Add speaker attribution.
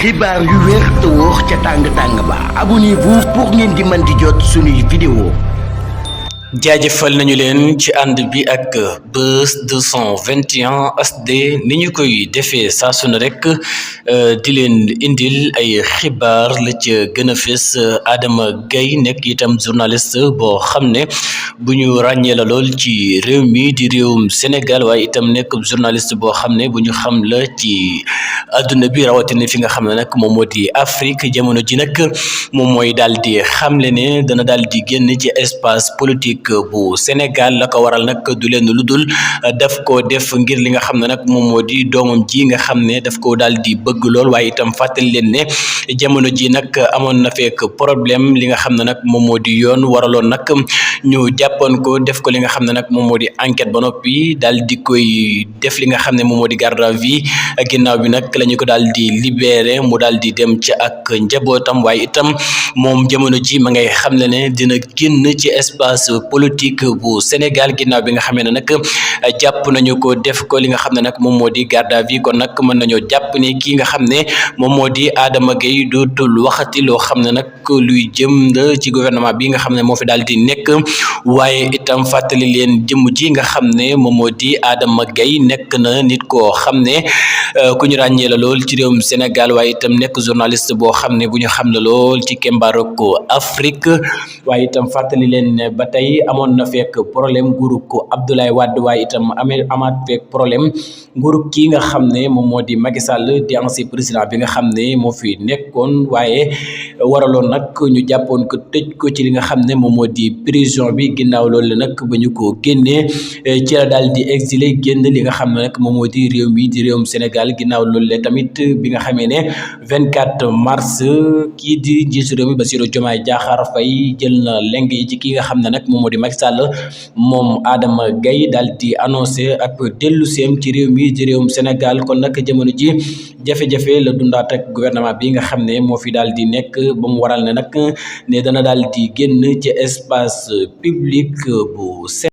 Speaker 1: xibaar yu wér te wóor ca tàng ba abonnez-vous pour ngeen di mën di jot suñuy vidéo.
Speaker 2: jaajëfal nañu leen ci ànd bi ak Buzz 221 HD ni ñu koy defee saa su ne rek di leen indil ay xibaar la ca gën a fës. Adama Gaye nekk itam journaliste boo xam ne bu ñu ràññee la lool ci réew mi di réewum Sénégal, waaye itam nekk journaliste boo xam ne bu ñu xam la ci àdduna bi, rawatina fi nga xam ne nag moom moo di Afrique. jamono ji nag moom mooy daal di xamle ne dana daal di génn ci espace politique bu Sénégal. la ko waral nag du leen lu dul daf ko def ngir li nga xam ne nag moom moo di doomam ji nga xam ne daf ko daal di bëgg lool, waaye itam fàttali leen ne jamono ji nag amoon na fekk problème li nga xam ne nag moom moo di yoon waraloon nag ñu jàppoon ko def ko li nga xam ne nag moom moo di enquête ba noppi daal di koy def li nga xam ne moom moo di garde à vue. ginnaaw bi nag la ñu ko daal di libéré mu daal di dem ci ak njabootam, waaye itam moom jamono ji ma ngay xam ne dina génn ci espace politique bu Sénégal ginnaaw bi nga xamee ne nag jàpp nañu ko def ko li nga xam ne nag moom moo di garde à vue. kon nag mën nañoo jàpp ne kii nga xam ne moom moo di Adama Gaye dootul waxati loo xam ne nag luy jëm la ci gouvernement bi nga xam ne moo fi daal di nekk. waaye itam fàttali leen jëmm ji nga xam ne moom moo di Adama Gaye nekk na nit koo xam ne ku ñu ràññee la lool ci réewum Sénégal, waaye itam nekk journaliste boo xam ne bu ñu xam la lool ci kembaaroko Afrique. waaye itam fàttali leen ne ba tey amoon na fekk problème nguurug ko Abdoulaye Wade, waaye itam amaat fekk problème nguurug kii nga xam ne moom moo di Macky Sall di ancien président bi nga xam ne moo fi nekkoon, waaye waraloon nag ñu jàppoon ko tëj ko ci li nga xam ne moom moo di prison bi. ginnaaw loolu nag ba ñu ko génnee ci la daal di exilé génn li nga xam ne nag moom moo di réew mi di réewum Sénégal. ginnaaw loolu la tamit bi nga xamee ne 24 mars kii di njiitu réew mi Bassirou Diomaye Diakhar Faye jël na leng yi ci kii nga xam ne nag moom moo di Macky Sall, moom Adama Gaye daal di annoncé ak dellu seem ci réew mi di réewum Sénégal. kon nag jamono ji jafe-jafe la dundaat ak gouvernement bi nga xam ne moo fi daal di nekk ba mu waral ne nag ne dana daal di génn ci espace public bu